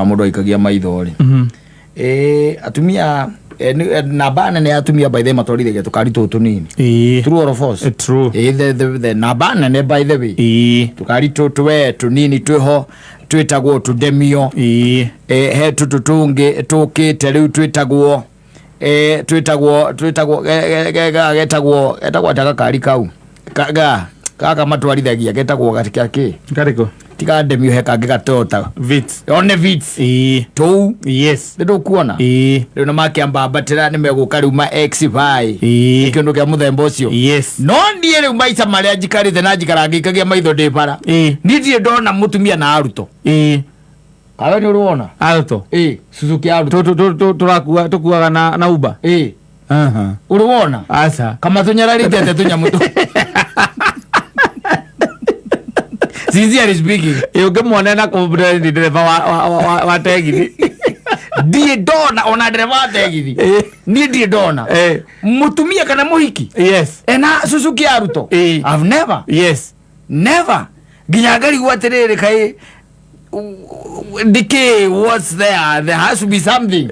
Mũndũ aikagia maitho rĩ, atumia namba nene ya atumia, by the way, matwarithagia tũkari tũtũ tũnini. True or false? True. The namba nene, by the way, tũkari tũtũ we tũnini twĩho twĩtagwo tũdemio. He tũtũ tũngĩ tũkĩte rĩu twĩtagwo twĩtagwo getagwo getagwo atĩa gakari kau? Ga gaka matwarithagia getagwo gakĩ? Karĩkũ? Tikandemio, he kangĩ ga Toyota. Vitz. One Vitz. Tũu. Nĩ ndũkuona rĩu na makĩambambatĩra nĩ megũka rĩu ma X5, kĩndũ kĩa mũthemba ũcio. No niĩ rĩu maica marĩa njikarĩte na njikara ngĩikagia maitho ndĩ bara, niĩ ndirĩ ndona mũtumia na aruto. Kawe nĩ ũrĩ wona? Alto. Ĩ, Suzuki Alto. Tũrakua tũkuaga na Uber. Ĩ. Ũrĩ wona? Aca. Kama tũnyararĩte atĩa tũnyamũ tũ? Sincerely speaking, Ĩ, ũngĩmuona na kũ nĩ ndereba wa tegithi. Ndirĩ ndona ona ndereba wa tegithi. Niĩ ndirĩ ndona mũtumia kana mũhiki ena Suzuki Alto. I've never, never, nginya ngarigwo atĩrĩrĩ, kaĩ ndikĩ, what's there? There has to be something.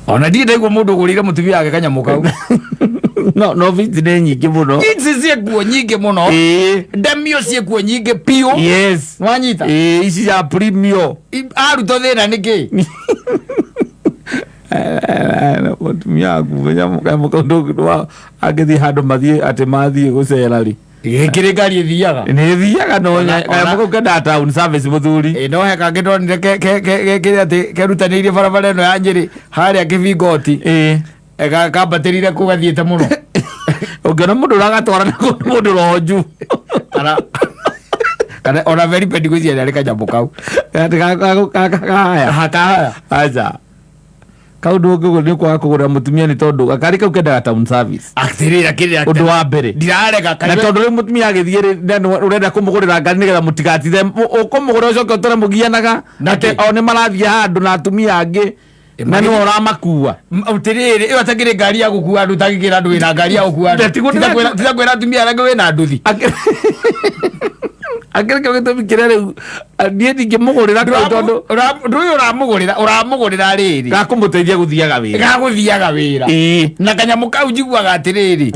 Ona ndirĩ ndaigua mũndũ ũgũrĩire mũtumia wake kanyamũ kau. No Vitz nĩ nyingĩ mũno. Ici ciĩkuo nyingĩ mũno. Ndemio ciĩkuo nyingĩ piũ. Wanyita? Ĩ, ici cia premium. Arutwo thĩna nĩ kĩ? Mũtumia waku kanyamũ kau angĩthiĩ handũ mathiĩ atĩ mathiĩ gũcera rĩ? Gĩkĩrĩ ngari ĩthiaga. Nĩ ĩthiaga no kanyamũ kau kendaga town service, mũthuri. Ĩ, no he kangĩ ndonire kĩrĩa atĩ kerutanĩirie barabara ĩno ya Nyĩrĩ harĩa Kĩbingoti. Kambatĩrire kũ gathiĩte mũno. Ũngĩona mũndũ ũragatwara na kũndũ, mũndũ ronju. Kana ona very pendi gwĩciria arĩ kanyamũ kau. Atĩ kahaya. Kahaya. Aca, kaũndũ ũngĩ nĩ kwaga kũgũrĩra mũtumia nĩ tondũ gakari kau kendaga town service. Atĩrĩrĩ, akĩrĩra. Ũndũ wa mbere. Ndirarega. Na Kaigua- tondũ rĩu mũtumia agĩthiĩ rĩ, na nĩ ũrenda kũmũgũrĩra ngari nĩgetha mũtigatinde ũkũmũgũrĩra ũcoke ũtũre mũgianaga. Na atĩ kĩ? o nĩ marathiĩ handũ na atumia angĩ na nĩwe ũramakua. Atĩrĩrĩ, ĩyo atakĩrĩ ngari ya gũkua andũ, ũtangĩkĩra andũ wĩna ngari ya gũkua andũ. Tiguo Tiga kwĩra atumia arĩa angĩ wĩna nduthi. Akĩrĩ kĩo gĩtũmi kĩrĩa rĩu niĩ ndingĩmũgũrĩra kau tondũ Ndũyũ ũramũgũrĩra rĩrĩ gakũmũteithia gũthiaga wĩra. Gagũthiaga wĩra. Na kanyamũ kau njiguaga atĩrĩrĩ,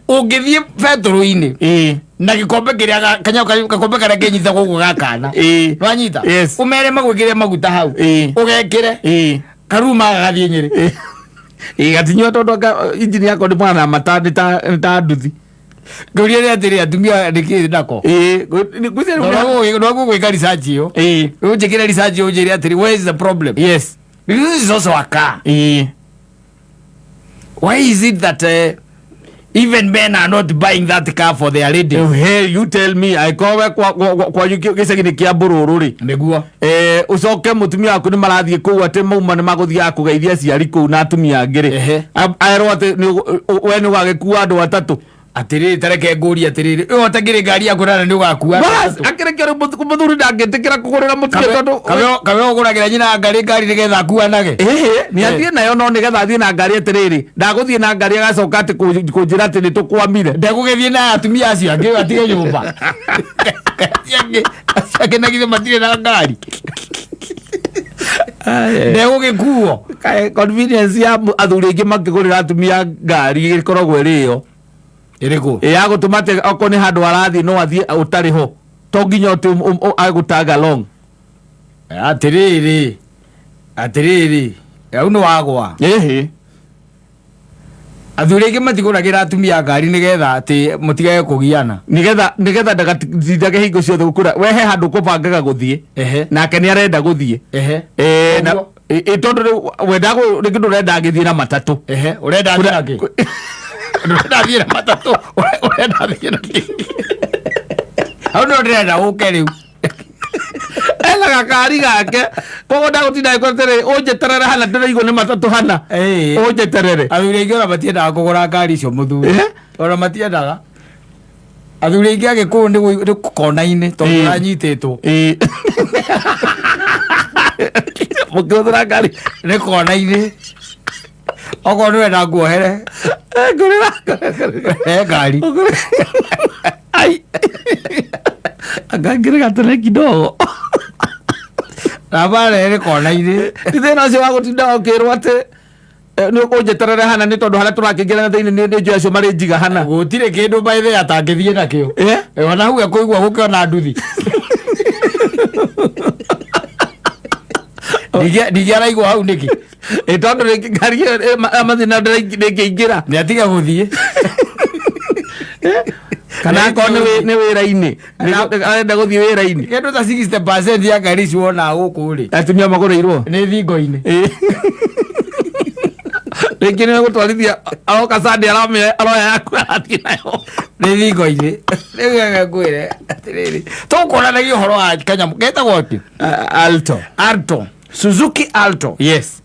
ũngĩthiĩ betũrũ-inĩ na gĩkombe kĩrĩa gakombe karĩa kĩnyitagwo ũguo ga kana. Nwanyita? Yes. Ũmere magwĩkĩre maguta hau. Ũgekĩre karuma gagathiĩ Nyĩrĩ. Ĩĩ, gatinyua tondũ anga injini yako nĩ mwana mata nĩ ta nduthi. Ngũria nĩ atĩrĩ, atumia nĩkĩ nako? Ĩĩ, ngwĩciria rĩu Nwaguo gwĩka research ĩyo. Ũnjĩkĩre research ĩyo ũnjĩre atĩrĩ, where is the problem? Because this is also a car. Why is it that even men are not buying that car for their ladies? Hey, you tell me, angĩkorwo we kwanyu gĩcagi-inĩ kĩa mbũrũrũ rĩ, Nĩguo. Ũcoke mũtumia waku nĩ marathiĩ kũu atĩ mauma nĩ magũthiaga kũgeithia aciari kũu na atumia angĩ rĩ, aerwo atĩ we nĩ ũgagĩkua andũ atatũ. Atĩrĩrĩ, tareke ngũrie atĩrĩrĩ, ĩyo ũtakĩrĩ ngari yaku na nĩ ũgakua. Bas, akĩrĩ kĩo rĩu mũthuri ndangĩtĩkĩra kũgũrĩra mũtumia tondũ Kabe ũgũragĩra nyina ngari nĩgetha akuanage. Ĩhĩ, nĩ athiĩ nayo, no nĩgetha athiĩ na ngari atĩrĩrĩ, ndagũthiĩ na ngari agacoka atĩ kũnjĩra atĩ nĩ tũkwamire. Ndegũgĩthiĩ na atumia acio angĩ atige nyũmba. Acio angĩ na githĩ matirĩ na ngari? Ndegũgĩkuo. Convenience ya athuri aingĩ makĩgũrĩra atumia ngari ĩkoragwo ĩrĩ ĩyo. Ĩrĩkũ? Ĩ ya gũtũma atĩ okorwo nĩ handũ arathiĩ no athiĩ ũtarĩ ho, to nginya ũtĩ agũtag along. Atĩrĩrĩ, atĩrĩrĩ, hau nĩ wagwa. Athuri aingĩ matigũragĩra atumia ngari nĩgetha atĩ mũtigage kũgiana. Nĩgetha ndagatindage hingo ciothe gũkũra we he handũ ũkũbangaga gũthiĩ nake nĩ arenda gũthiĩ. Na Ũguo. Ĩ, tondũ rĩu wenda rĩngĩ ndũrenda agĩthiĩ na matatũ. Ehe, ũrenda athiĩ na kĩ? Ndũrenda athiĩ na matatũ, ũrenda athiĩ na kĩ? Hau no ndĩrenda ũke rĩu. Ena gakari gake, koguo ndagũtinda agĩkwĩra atĩrĩ, ũnjeterere hana, ndĩraigua nĩ matatũ hana, ũnjeterere. Athuri aingĩ ona matiendaga kũgũra ngari icio, mũthuri. Ona matiendaga. Athuri aingĩ agĩkũyũ nĩ kona-inĩ tondũ ũranyitĩtwo. Mũkĩhũthĩra ngari. Nĩ kona-inĩ. Okorwo nĩ wenda nguohere. Ngũrĩra. He ngari. Ai, anga ngĩrĩ gatene kidogo. Na bara ĩrĩ kona-inĩ. Ti thĩna ũcio wa gũtinda ũkĩrwo atĩ nĩ ũkũnjeterere hana nĩ tondũ harĩa tũrakĩingĩra na thĩinĩ nĩ njũĩ acio marĩ njiga hana. Gũtirĩ kĩndũ by the way atangĩthiĩ nakĩo. Ona hau ekũigua gũkĩona nduthi. Ndingĩ araigua hau nĩkĩ? Ĩ tondũ rĩngĩ ngari ĩyo mathĩna ndĩngĩingĩra. Nĩ atige gũthiĩ. Kana akorwo nĩ wĩra-inĩ. Arenda gũthiĩ wĩra-inĩ. Kĩndũ ta 60% ya ngari ici wonaga gũkũ rĩ. Atumia magũrĩirwo. Nĩ thingo-inĩ. Rĩngĩ nĩ gũtwarithia aroka Sunday aroya yaku arathiĩ nayo. Nĩ thingo-inĩ. Rĩu reke ngwĩre atĩrĩrĩ. Tũkuonanagia ũhoro wa kanyamũ getagwo atĩ? Alto. Alto. Suzuki Alto. Yes.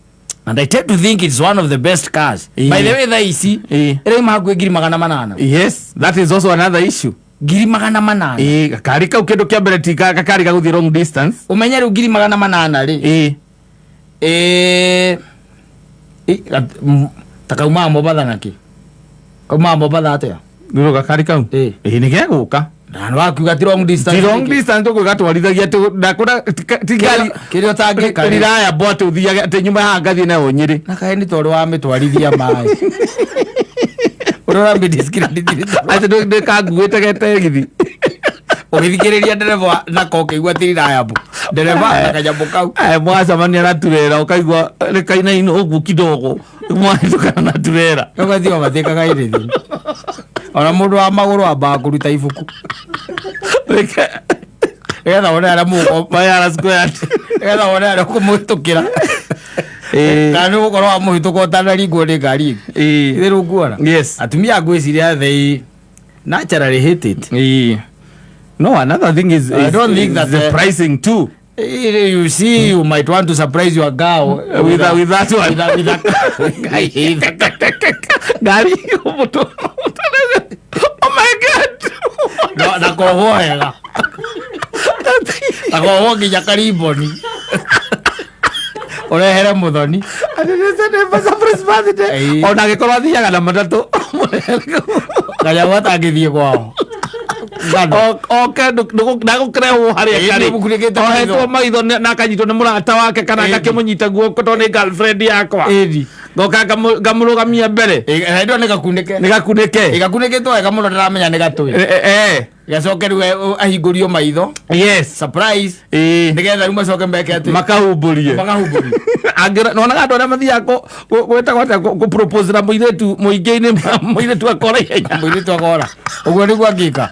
And I tend to think it's one of the best cars. By the way, thaa ici ĩrauma hakuhĩ 800,000. Yes, that is also another issue. 800,000. Gakari kau kĩndũ kĩa mbere ti gakari ga gũthiĩ long distance. Ũmenye rĩu 800,000 rĩ. Ta kaumaga Mombatha nakĩ? Kaumaga Mombatha atĩa? Nĩ gakari kau? Nĩ gegũka. Na nĩ wakiuga ti long distance. Ti long distance tũgũgatwarithagia ndakũra ti ngari Kĩrĩa ũtangĩka rĩ. Reliable atĩ ũthiage atĩ nyuma haha ngathiĩ nayo Nyĩrĩ. Na kaĩ nĩ tondũ wamĩtwarithia maĩ. Ũrĩa ũramĩdescribe Atĩ ndĩkanguĩte ge tegithi. Ũgĩthikĩrĩria ndereba nako ũkĩigua ti reliable. Ndereba na kanyamũ kau. Mwacemania na turera ũkaigua nĩ kainaina ũguo kidogo. Mwahĩtũkana na turera. Ũgathiĩ ũgathiĩkaga ĩrĩthi. Ona mũndũ wa magũrũ ambaga kũruta ibuku. Nĩgetha wone harĩa mũgũ- Mayara square. Nĩgetha wone harĩa ũkũmũhĩtũkĩra. Kana nĩ ũgũkorwo wamũhĩtũka ũtanaringwo nĩ ngari ĩngĩ. Ithe rĩu nguona. Yes. Atumia ngwĩciria they naturally hate it. No, another thing is, I don't think that the pricing too. You see, you might want to surprise your girl with that one. With a Ngari mũtũ. Oh my God. Na koho wega. Na koho nginya kariboni. Ũrehere mũthoni. Ona angĩkorwo athiaga na matatũ. Kanyamũ atangĩthiĩ kwao. Oke ndagũkĩrehwo harĩa karĩ. Ohetwo maitho na akanyitwo nĩ mũrata wake kana agakĩmũnyita guoko tondũ nĩ girlfriend yakwa. Ngoka ngamũrũgamia mbere. Hĩndĩ nĩ gakunĩke. Nĩ gakunĩke. Gakunĩkĩtwo wega mũno ndĩramenya nĩ gatũĩ. Gacoke rĩu ahingũrio maitho. Yes. Surprise. Nĩgetha rĩu macoke meke atĩ. Makahumbũrie. Makahumbũrie. Nonaga andũ arĩa mathiaga gwĩtagwo atĩa kũ-propose na mũirĩtu mũingĩ-inĩ mũirĩtu akora ihenya. Mũirĩtu akora. Ũguo nĩguo angĩka.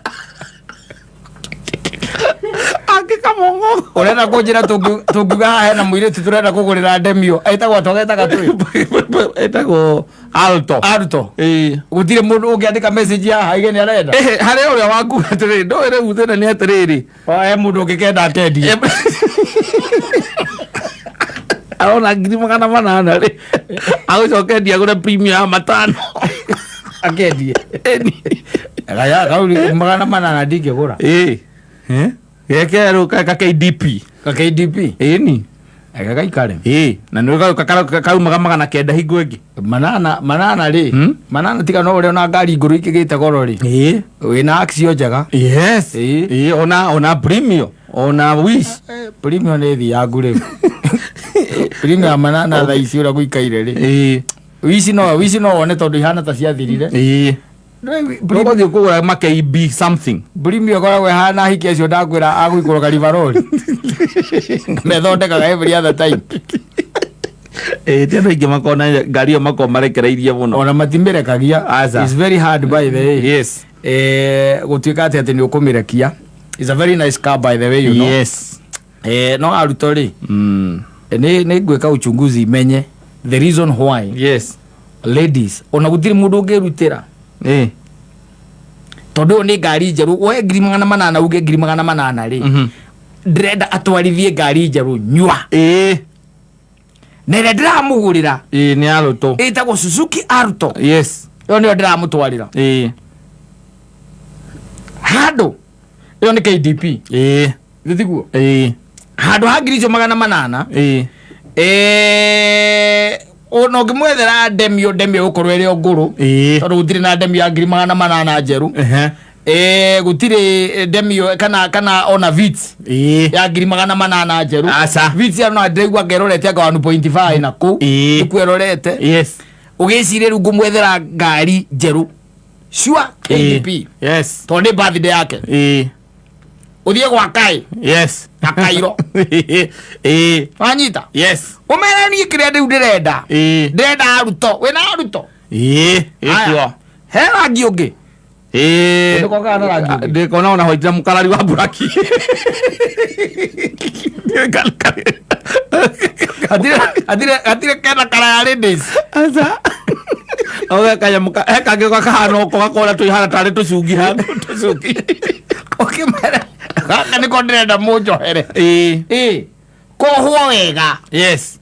Angĩka mũng'o. Ũrenda kũnjĩra tũngiuga haha hena mũirĩtu tũrenda kũgũrĩra Demio. Ĩtagwo atĩa ũgetaga tũĩ? Ĩtagwo Alto. Alto. Gũtirĩ mũndũ ũngĩandĩka message haha aige nĩ arenda. Harĩ ũrĩa waku atĩrĩrĩ, ndũĩ rĩu thĩna nĩ atĩrĩrĩ. He mũndũ ũngĩkenda akendie. Arona 800,000 rĩ. Agũcoka endia agũre premium ya 500. Akendie. Gaya kau 800 ndingĩgũra. Geke rĩu ka KDP. Ka KDP? Ĩni. Ega gaikare. Na nĩ kaumaga 900 hingo ĩngĩ. Manana rĩ. Manana tiga no ũrĩa ona ngari ngũrũ ikĩgĩte goro rĩ. Wĩna Axio njega. Yes. Ona Premio. Ona Wish. Premio nĩ thiangu rĩu. Premio ya 800 thaa ici ũrĩa gũikaire rĩ. Wish no wone tondũ ihana ta ciathirire. Ndũgũthiĩ kũgũra ma KB something. Premio ĩkoragwo ĩhana hiki acio ndakwĩra agũikũrũka Rivaroli. Methondekaga every other time. Ti andũ aingĩ makona ngari ĩyo makoragwo marekereirie mũno. Ona matimĩrekagia. Aca. It's very hard by the way. Yes. Gũtuĩka atĩ nĩ ũkũmĩrekia. It's a very nice car by the way, you know. Yes. No arutwo rĩ. Nĩ ngwĩka uchunguzi menye the reason why. Yes. Ladies, ona gũtirĩ mũndũ ũngĩrutĩra. Tondũ ũyũ nĩ ngari njerũ, woe 800,000 uge 800,000 rĩ. Ndĩrenda atwarithie ngari njerũ nyua. Na ĩrĩa ndĩramũgũrĩra. Nĩ Alto. Ĩtagwo Suzuki Alto. Yes. Ĩyo nĩyo ndĩramũtwarĩra. Handũ. Ĩyo nĩ KDP. Githĩ tiguo? Handũ ha 800,000. Ona ũngĩmwethera Demio, Demio ĩgũkorwo ĩrĩ o ngũrũ. Tondũ gũtirĩ na Demio ya 800,000 njerũ. Gũtirĩ Demio kana ona Vitz ya 800,000 njerũ. Aca. Vitz ya no ndĩraigua ngerorete anga 1.5 na kũu. Nĩkuo ĩrorete. Yes. Ũgĩciria rĩu ngũmwethera ngari njerũ. Sure, KDP. Yes. Tondũ nĩ birthday yake. Ũthiĩ gwa Kai. Yes. Na Kairo. Wanyita? Yes. Ũmere niĩ kĩrĩa rĩu ndĩrenda. Ndĩrenda aruto. Wĩna aruto? Aya. He rangi ũngĩ. Ndĩkokaga na rangi ũngĩ. Ndĩkona ona white na mũkarari wa buraki. Hatirĩ kena kara ya ladies. Aca. Oge kanyamũ he kangĩ gakahana ũko gakona tũihana tarĩ tũcungi handũ tũcungi. Ũkĩmera gaka nĩko ndĩrenda mũnjohere. Kohwo wega. Yes.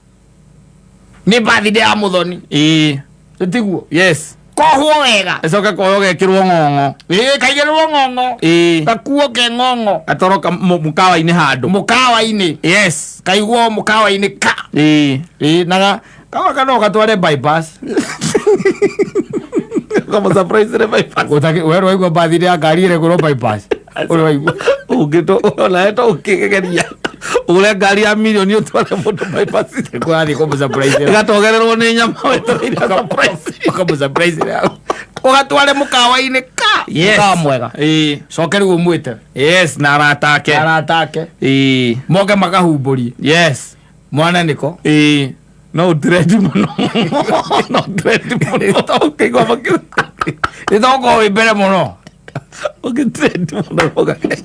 Nĩ birthday ya Mũthoni. Tiguo? Yes. Kohwo wega. Ĩcoke koyo gekĩrwo ng'ong'o. Kaigĩrĩrwo ng'ong'o. Gakuo ke ng'ong'o. Gatwarwo mũkawa-inĩ handũ. Mũkawa-inĩ. Yes. Kaigwo mũkawa-inĩ ka. Na kawa no gatware bypass. Kama surprise re bypass. Gũtaki, we rwaigua birthday ya ngari ĩregũrwo bypass. Ũrwaigua. Ũngĩtũ, ona eto ũkĩgeria. Ũgũre ngari ya milioni ũtware mũndũ bypass. Kũrathiĩ kũmũ surprise. Ĩgatogererwo nĩ nyama wetereire surprise. Ũkamũ surprise. Ũgatware mũkawa-inĩ ka. Yes. Mũkawa mwega. Coke rĩu ũmwĩte. Yes, na arata ake. Arata ake. Moke makahumbũrie. Yes. Mwana nĩko. No ũtrendi mũno. No ũtrendi mũno. Ũkĩigua makĩu. Nĩ tokorwo wĩ mbere mũno. Ũgĩtrendi mũno ũgake.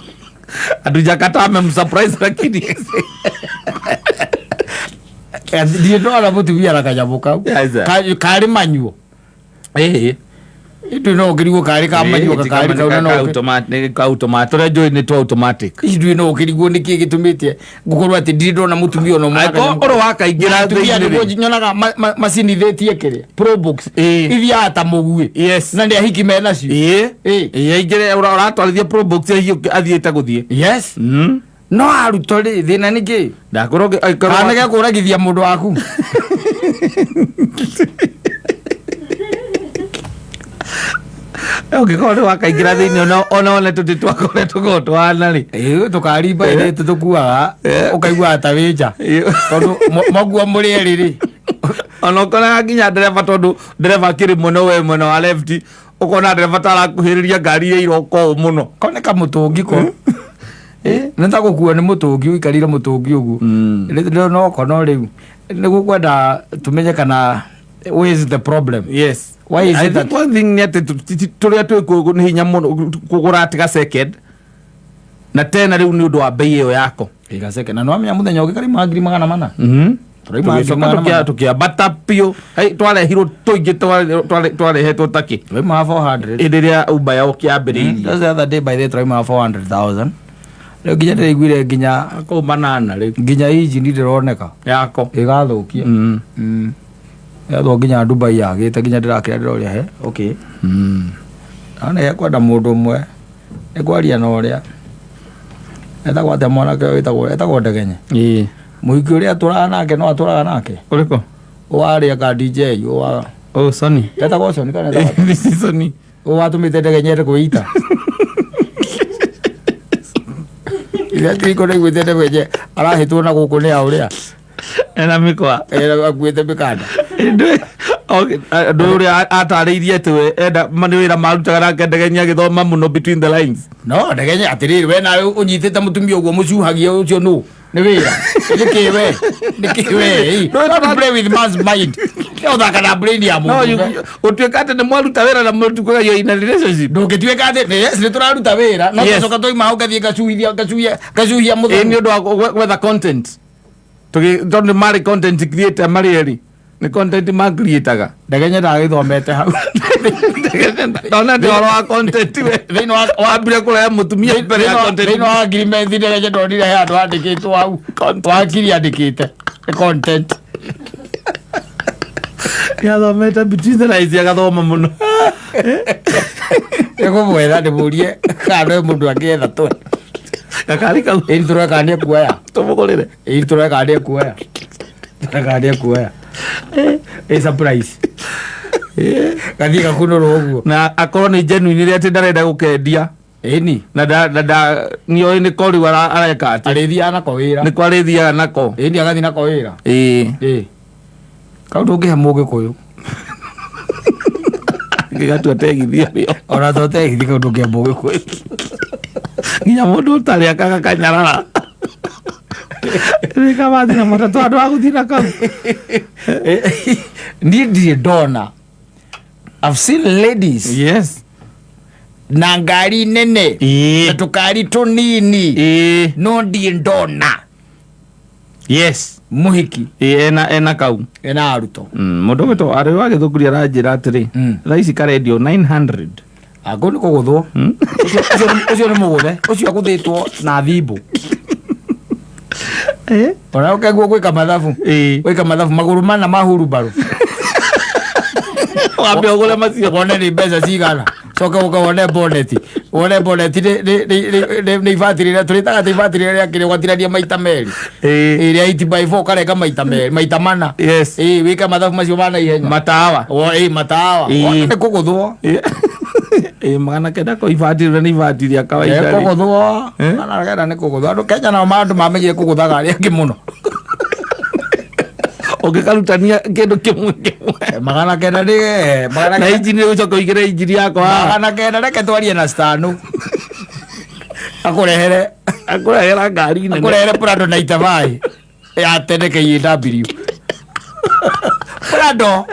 Andũ amemsurprise lakini. Ndirĩ ndona mũtumia na kanyamũ kau. Yes, sir. Karĩ manyuo. Ithuĩ no ũkĩrigwo karĩ ka manyuo gakari kau na no ũkĩ- Ka automatic. Tũrĩa njũĩ nĩ twa automatic. Ithuĩ no ũkĩrigwo nĩkĩ gĩtũmĩte ngũkorwo atĩ ndirĩ ndona mũtumia ona ũmwe na Angĩkorwo kanyamũ kau. ũrĩ wakaingĩra Atumia thĩinĩ nĩguo rĩ. nyonaga macinithĩtie kĩrĩa Probox. Ithiaga ta mũguĩ. Yes. Na nĩ ahiki menacio. Aingĩre ũratwarithia Probox athiĩte gũthiĩ. Yes. No arutwo rĩ, thĩna nĩ kĩ? Ndakorwo angĩkorwo Kana nĩgekũragithia mũndũ waku. Ũngĩkorwo nĩ wakaingĩra thĩinĩ ona one tũtĩ twakwa ũrĩa tũkoragwo tũhana rĩ. Tũkarimba ĩrĩ tũkuaga, ũkaiguaga ta wĩ nja. Tondũ mwakuo mũrĩ erĩ rĩ. Ona ũkoraga nginya ndereba tondũ ndereba akĩrĩ mwena we mwena wa left, ũkona ndereba ta arakuhĩrĩria ngari ĩrĩa iroka ũũ mũno. Ko nĩ kamũtũngi ko. Nĩ ta gũkuo nĩ mũtũngi, ũikarĩire mũtũngi ũguo. Rĩu no kono rĩu. Nĩ gũkwenda tũmenye kana where is the problem? Yes. Why is I it think that one thing nĩ atĩ tũrĩa twĩ kũu nĩ hinya mũno kũgũra atĩ ga second. Na tena rĩu nĩ ũndũ wa bei ĩyo yako. Ĩga second. Na nĩwamenya mũthenya ũngĩ karima ngiri magana mana? Tũraima ngiri Tũgĩcoka magana mana. tũkĩambata biũ. Hey, twarehirwo tũingĩ twarehetwo takĩ. Tũraima 400. Hĩndĩ ĩrĩa Uber yokĩambĩrĩirie. That's the other day by the tũraima 400,000. Rĩu nginya ndĩraiguire nginya Kũu manana rĩu. Nginya engine ndĩroneka. Yako. Ĩgathũkia. Yathwo nginya Dubai yagĩte nginya ndĩrakĩra ndĩroria he. Okay. Na nĩ kwenda mũndũ ũmwe. Nĩ kwaria na ũrĩa. Etagwo atĩa mwanake ũyũ etagwo Ndegenye. Mũhiki ũrĩa atũraga nake no atũraga nake. Ũrĩkũ? Ũwarĩa ka DJ, ũwa. Oh, Sony. Etagwo Sony kana etagwo atĩa? This is Sony. Ũwatũmĩte Ndegenye ende kwĩita. Ithe tiriko ndaiguĩte Ndegenye arahĩtwo na gũkũ nĩ a ũrĩa. Ena mĩkwa. Akuĩte mĩkanda. Andũ ũrĩa atarĩirie atĩ we enda nĩ wĩra marutaga nake Ndegenye agĩthoma mũno between the lines. No, Ndegenye atĩrĩrĩ, we nawe ũnyitĩte mũtumia ũguo mũcuhagia ũcio nũ? Nĩ wĩra. Nĩ kĩ we? Nĩ kĩ we? Don't play with man's mind. Nĩ ũthaka na brain ya No, mũndũ. ũtuĩka atĩ nĩ mwaruta wĩra na mũtuĩkaga you're in a relationship. Ndũngĩtuĩka atĩ, yes, nĩ tũraruta wĩra, no tũcoka twauma hau ngathiĩ ngacuhia mũthoni. Ĩ, nĩ ũndũ wa gwetha content. Tondũ nĩ marĩ content creator marĩ erĩ. Nĩ content ma creataga. Ndegenye ndagĩthomete hau. Ndona nĩ ũhoro wa content we. Thĩinĩ wa Wambire kũrehe mũtumia mbere ya content. Thĩinĩ wa agreement Ndegenye ndonire he handũ handĩkĩtwo hau. Wakiri andĩkĩte. Nĩ content. Nĩathomete between the lines agathoma mũno. Nĩngũmwetha ndĩmũrie kana no mũndũ angĩetha tũ. Gakari kau. Ĩni tũrore kana nĩekuoya. Tũmũgũrĩre. Ĩni tũrore kana nĩekuoya. Tũrore kana nĩekuoya. Ĩ surprise. Gathiĩ gakunũrwo ũguo. Na akorwo nĩ genuine rĩ atĩ ndarenda gũkendia. Ĩni. Na nĩoĩ nĩko rĩu areka atĩ Arĩthiaga nako wĩra. Nĩko arĩthiaga nako. Ĩni, agathiĩ nako wĩra. Ĩĩ. Ĩ, kau ndũngĩhe mũgĩkũyũ. Gĩgatua tegithia rĩo. Ona to tegithi, kau ndũngĩhe mũgĩkũyũ. Nginya mũndũ ũtarĩ akaga kanyarara nĩkabathi na matatũ andũ a gũthiĩ na kau. Niĩ ndirĩ ndona, I've seen ladies na ngari nene na tũkari tũnini, no ndirĩ ndona mũhiki Ĩĩ, ena kau. Ena arutwo. Mũndũ ũgwĩtwo arĩ wa gĩthũngũri aranjĩra atĩrĩ, thaa ici karendio 900. Akũ nĩ kũgũthwo. Ũcio nĩ mũgũthe, ũcio agũthĩtwo na thimbo. Ona ũkeguo gwĩka mathabu, gwĩka mathabu magũrũ mana ma hurumbarũ. Wambe ũgũre macio. Wone nĩ mbeca cigana, coke ũke wone boneti, wone boneti nĩ ibati rĩrĩa tũrĩtaga ta ibati rĩrĩa rĩakĩrĩ ũgatirania maita merĩ, ĩrĩa 8 by 4 ũkarenga maita merĩ, maita mana. Ĩĩ, wĩke mathabu macio ma naihenya. Matawa. Ĩĩ, matawa. Wone nĩ kũgũthwo. Ĩĩ, 900 ko ibati rĩrĩa nĩ ibati rĩa kawaida rĩ. Kũgũthwo. Eh? 900 nĩ kũgũthwo. Andũ Kenya nao andũ mamenyire kũgũthaga arĩa angĩ mũno. Ũngĩkarutania kĩndũ kĩmwe kĩmwe. 900 nĩ magana Na kenda. injini ũcoke ũigĩre injini yako haha. 900, reke twarie na stanu akũrehere. Akũrehera ngari nene. Akũrehere Prado na itavai ya tene KW Prado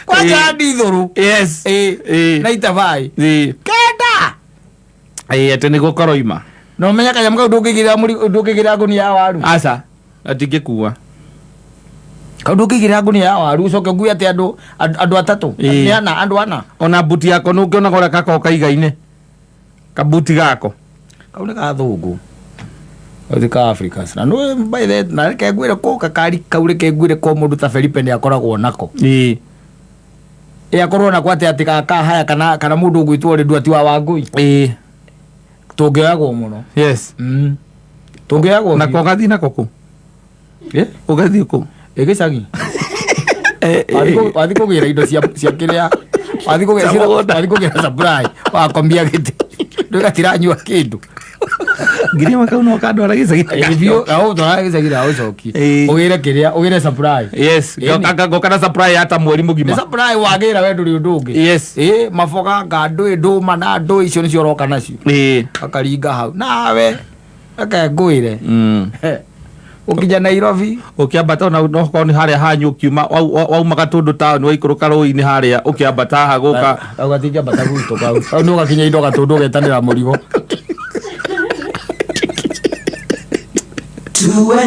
kwanja ndithũrũ. Ĩ, na itavai kenda. Ĩĩ, atĩ nĩguo karoima. Na ũmenye kanyamũ kau ndũngĩigĩrĩra ndũngĩigĩrĩra ngũnia ya waru. Aca, atingĩkua. Kau ndũngĩigĩrĩra ngũnia ya waru ũcoke ũngue atĩ andũ atatũ. Nĩ ana, andũ ana. Ona mbuti yako nĩ ũngĩonaga ũrĩa gakoragwo kaigaine kabuti gako. Kau nĩ gathũngũ, kau ti ka Africans. Na nĩ by the na reke ngwĩre ko kakari kau, reke ngwĩre ko mũndũ ta Felipe nĩ akoragwo nako. Ĩ, akorwo nako atĩ gaka haya kana mũndũ ũgwĩtwo rĩndũ ati wa Wangũi. Tũngĩoyagwo mũno. Tũngĩoyagwo. Nako ũgathiĩ nako kũ? Eh? Ũgathiĩ kũ? Ĩ, gĩcagi. Wathiĩ kũgĩra indo cia kĩrĩa wathiĩ kũgĩra Cia mũgũnda. Wathiĩ kũgĩra supply, wakomia gĩtĩ ndũgatiranyua kĩndũ. 1000 kau no kandwara gĩcagi. Biũ ũtwara gĩcagi na ũcokie. Ũgĩre kĩrĩa ũgĩre supply. Ĩni. Ngoka na supply ya ta mweri Nĩ mũgima. supply wagĩra we ndũrĩ ũndũ ũngĩ. Ĩ, maboga nga ndũĩ ndũma na ndũĩ icio nĩcio ũroka nacio. Akaringa hau nawe, reke ngwĩre, ũkinya Nairobi. Ũkĩambata ona no korwo nĩ harĩa hanyu ũkiuma wauma Gatũndũ taũni waikũrũka rũĩ-inĩ harĩa ũkĩambata haha gũka. Kau gatingĩambata gwitũ kau. Kau nĩ ũgakinya indo Gatũndũ ũgetanĩra mũrigo.